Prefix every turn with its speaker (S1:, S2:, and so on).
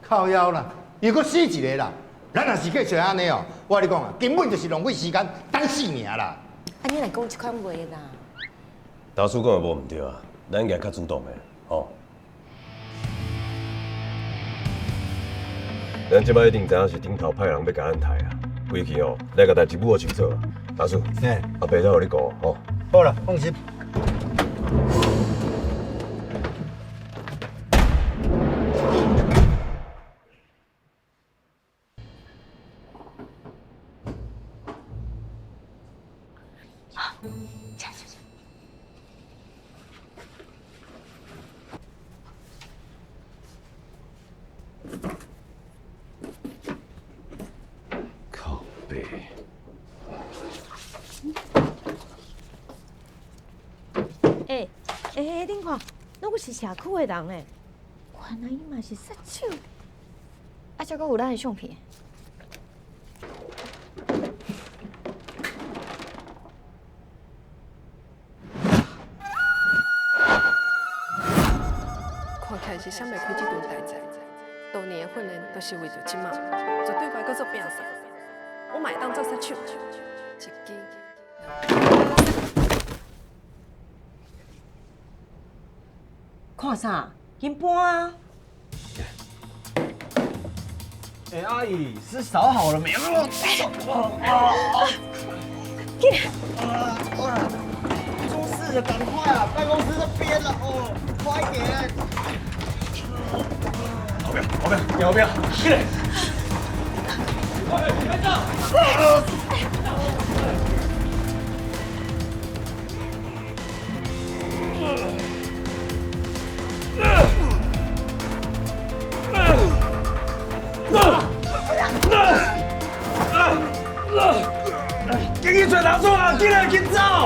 S1: 靠腰啦，又閣死一个啦。咱若是繼續按呢哦，我跟你講啊，根本就是浪費時間，等死爾啦。
S2: 啊，你來講這款話啦？
S3: 大叔講的無毋對啊，咱應該較主動的，吼。咱這擺一定知影是頂頭派人欲共咱刣啊，規氣哦，來共代誌補清楚。大叔，阿伯才予你顧吼。
S1: 好啦，放心。
S3: 靠北。
S2: 欸欸，恁看，攏閣是社區的人欸，原來伊嘛是殺手。
S4: 啊，這閣有咱的相片。
S5: 看起來是想袂開這頓代誌，多年的訓練都是為著這馬，絕對袂閣做摒掃。我嘛會當做殺手，一支。
S2: 看啥？緊搬啊！
S6: 欸，阿姨，是掃好了沒？
S2: 緊！
S6: 出事了，趕快啊！辦公室這邊了哦，快點！
S3: 後邊，後邊，後邊，起來！
S6: 快，別走！
S3: 緊去找大叔啊！緊來緊走！